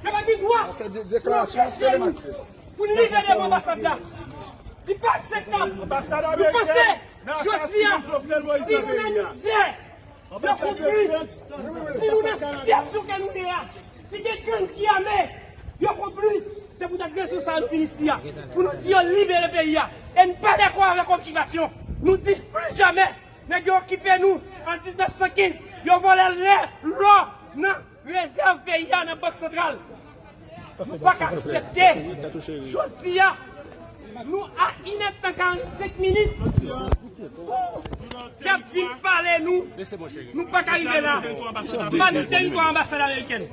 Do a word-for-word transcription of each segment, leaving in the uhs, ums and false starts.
Yo pa gen dwa pou anpeche nou pou n rive devan anbasad la. Li pa akseptab. Nou panse, jodi a, si nou nan mizè, yo konplis. Si nou nan sitiyasyon ke nou ye a, si gen gang ki ame, yo konplis. Se poutèt rezon sa a nou vin isi a, pou nou di yo libere peyi a. E n pa dakò avèk okipasyon. Nou di pli jamè nèg yo okipe nou an diznèf san kenz, yo vòlè lè, lò nan rezèv peyi a nan Bank Santral. Nou pa ka aksepte. Jodi a, nou a inèdtan karannsenk minit pou y ap vin pale nou. Nou pa ka rive la. M pa nan teritwa anbasad amerikèn.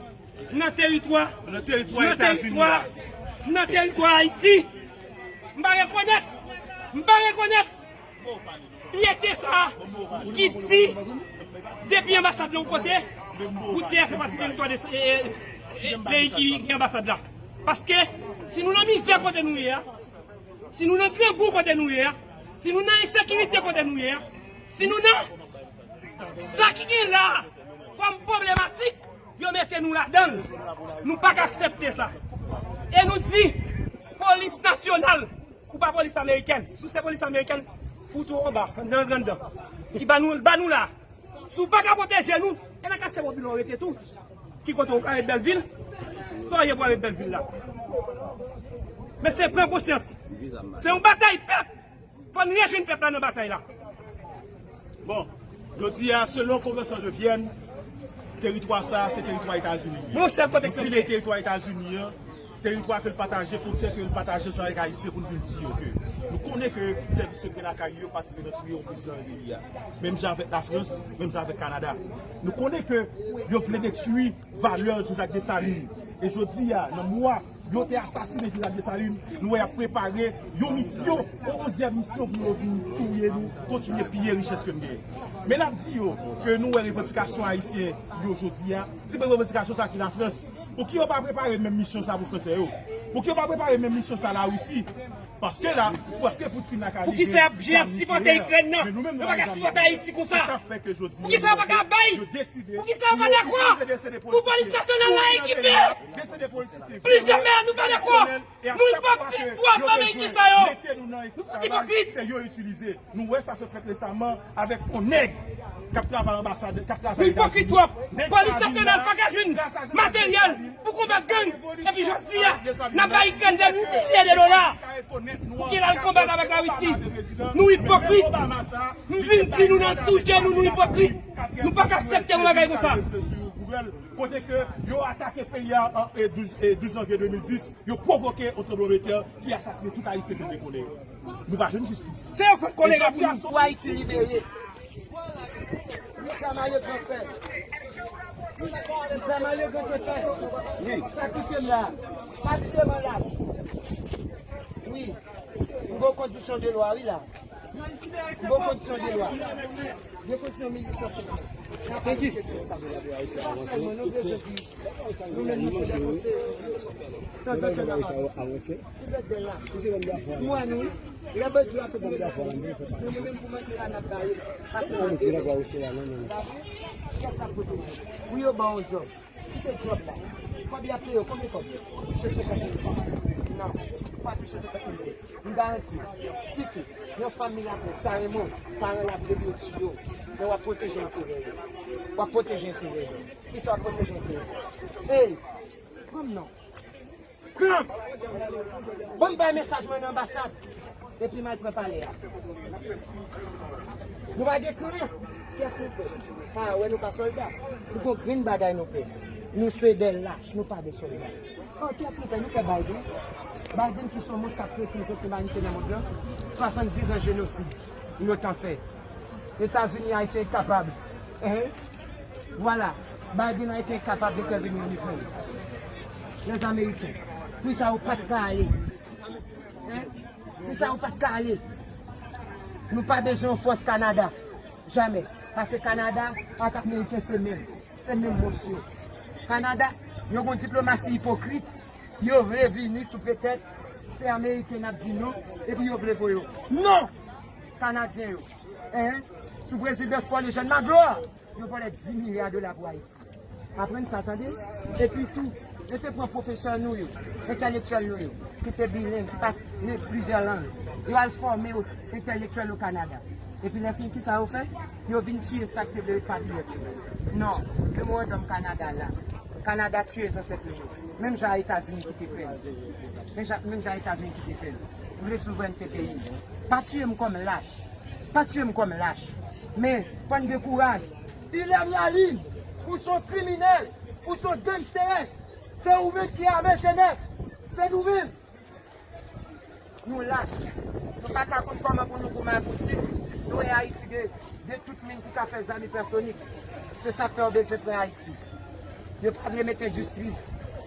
Nan teritwa, nan teritwa, nan teritwa Ayiti. M pa rekonèt. M pa rekonèt. Fyète sa a ki di depi anbasad la yon kote, bout tè a fè pati teritwa de, e, e, e, peyi ki gen anbasad la. Paske si nou nan mizè kote nou ye a, si nou nan grangou kote nou ye a, si nou nan ensekirite kote nou ye a, si nou nan sa ki gen la a kòm pwoblematik, yo mete nou ladan l. Nou pa ka aksepte sa. E nou di, polis nasyonal, ou pa polis amerikèn. Si w se polis amerikèn, fout ou anba, anndan, anndan. Ki ba nou, ba nou la. Si w pa ka pwoteje nou, e nan katye popilè w rete tou. Ki kote w ka ret Bèlvil? Sa w ye pou w ret Bèlvil la? Mesye, pran konsyans. Se yon batay pèp. Fò n rejwenn pèp la nan batay la. Bon, jodi a, selon Konvansyon de Vyèn, teritwa sa a, se teritwa Etazini li ye. Nou pile teritwa Etazini an, teritwa ke l pataje, fwontyè ke l pataje ansanm avèk Ayisyen pou n vin di yo ke nou konnen ke sèvis sekrè lakay yo patisipe nan touye yon prezidan nan peyi a. Menm jan avèk Lafrans, menm jan avèk Kanada. Nou konnen ke yo vle detwi valè Jean-Jacques Dessalines. E jodi a, nan mwa yo te asasinen Jean-Jacques Dessalines, nou wè y ap prepare yon misyon, yon onzyèm misyon pou yo vin touye nou, kontinye piye richès ke n genyen. Men n ap di yo ke nou wè revandikasyon ayisyen yo jodi a, ti pran revandikasyon sa ki Lafrans. Pouki yo pa prepare menm misyon sa pou fransè yo? Pouki yo pa prepare menm misyon sa Larisi? Paske la, paske Poutine la ka livre zam nikleyè, men nou menm nou pa gen zam nikleyè. Poukisa y ap jere ap sipòte Ikrèn nan? Yo pa ka sipòte Ayiti konsa. Poukisa yo pa ka bay? Poukisa yo pa dakò pou polis nasyonal la ekipe? Plis jamè, nou pa dakò. Nou ipokrit twòp, Ameriken sa yo. Nou fout ipokrit. Nou wè sa sot fèt resaman avèk yon nèg k ap travay anbasad, k ap travay Etazini. Nou ipokrit twòp. Polis nasyonal pa ka jwenn materyèl pou konbat gang. Epi jodi a, n ap bay Ikrèn dè milye de dola pou ki l al konbat avèk Larisi. Nou ipokrit. M vin di nou nan tout je nou, nou ipokrit. Nou pa ka aksepte yon bagay konsa. Kote ke yo atake peyi a an, e, douz, e, douz janvye de mil dis, yo pwovoke yon tranblemanntè ki asasinen tout Ayisyen ke n te konnen yo. Nou pa jwenn jistis. Se yo k fè kolera pou nou. Pou Ayiti libere. Sa Mario Grand fè. Sa Mario Grand fè. Wi. Sa ki fè m la. Pa di devan lach. Wi. M gon kondisyon de lwa, wi, la. M gon kondisyon de lwa. Gen kondisyon mil uit san senkant. N ap aplike sa. Sa sèlman nou bezwen di. Nou menm nou se dè konseye. Tanzantan n ap avanse. Vous êtes des lâches. Ou wè nou, wi. Lè Bondye ap tire nou, nou menm pou manti la n ap gaye. Pase nan tele. Kiyès k ap pote nou? Wi, yo ba w djòb. Kite djòb la. Kòb y ap peye w, konbyen kòb? Ou touche senkant mil franc? Non, ou pa touche senkant mil franc. M garanti w, si ke yon fanm milatris ta renmen w, paran l ap vle pou yo tiye w, men w ap pwoteje enterè yo. W ap pwoteje enterè yo. Kisa w ap pwoteje enterè yo? Ey, pran m non. Pran! Bon, m bay mesaj mwen nan anbasad. Epi m al pran palè a. Nou pa gen kran. Kiyès nou pè? A, wè nou pa sòlda. Nou gon grenn bagay nou pè. Nou se dè lach, nou pa de sòlda. An, kiyès nou pè? Nou pè Biden. Biden ki se yon mons k ap trete zòt imanite nan mond lan. Swasanndiz an jenosid. Yo t an fè. Etazini a été incapable. Hein? Voilà. Biden a été incapable d'intervenir en Ukraine. Les Américains. Poukisa yo pa t ka ale? Hein? Poukisa yo pa t ka ale? Nou pa bezwen yon fòs Kanada. Jamè. Paske Kanada ak Ameriken se menm. Se menm mons yo. Kanada, yo gon diplomasi ipokrit. Yo vle vini sou pretèks se Ameriken n ap di non, epi yo vle voye yo. Non! Kanadyen yo. Hein? Sou prezidans Paul Eugène Magloire, yo vòlè dis milya dola pou Ayiti. Aprann sa, tande? Epi tou, yo te pran pwofesè nou yo, entèlektyèl nou yo, ki te bileng, ki pale plizyè lang. Yo al fòme yo entèlektyèl o Kanada. Epi lè fini, kisa yo fè? Yo vin tiye sa k te vle repatriyat yo. Non, memorandòm Kanada la. Kanada tiye zansèt nou yo. Menm jan Etazini ki te fè l. Menm jan, menm jan Etazini ki te fè l. Ou vle souvrènte peyi. Pa tiye m kòm lach. Pa tiye m kòm lach. Men, fò n gen kouraj. Ilèm Lalin, ou se yon kriminèl, ou se yon gangsters. Se ou menm ki ame Jenèf. Se nou menm. Nou lach. Nou pa ka konn kòman pou nou goumen ak Poutin. Nou wè Ayiti gen, gen tout moun ki ka fè zam ipèsonik. Se sa k fè yo bezwen pran Ayiti. Yo pa vle met endistri.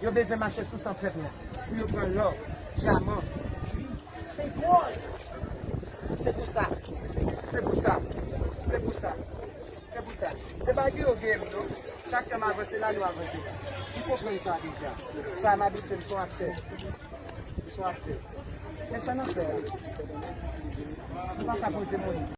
Yo bezwen mache sou san pèp la. Pou yo pran lò, dyaman, kwit, petwòl. Se pou sa. Se pou sa. Se pou sa. Se pou sa. Se pa Guy yo genyen m non. Chak tan m avanse la, nou avanse la. M konprann sa deja. Sa m abitye, m se yon aktè. M se yon aktè. Men sa n ap fè a? Nou pa ka poze moun.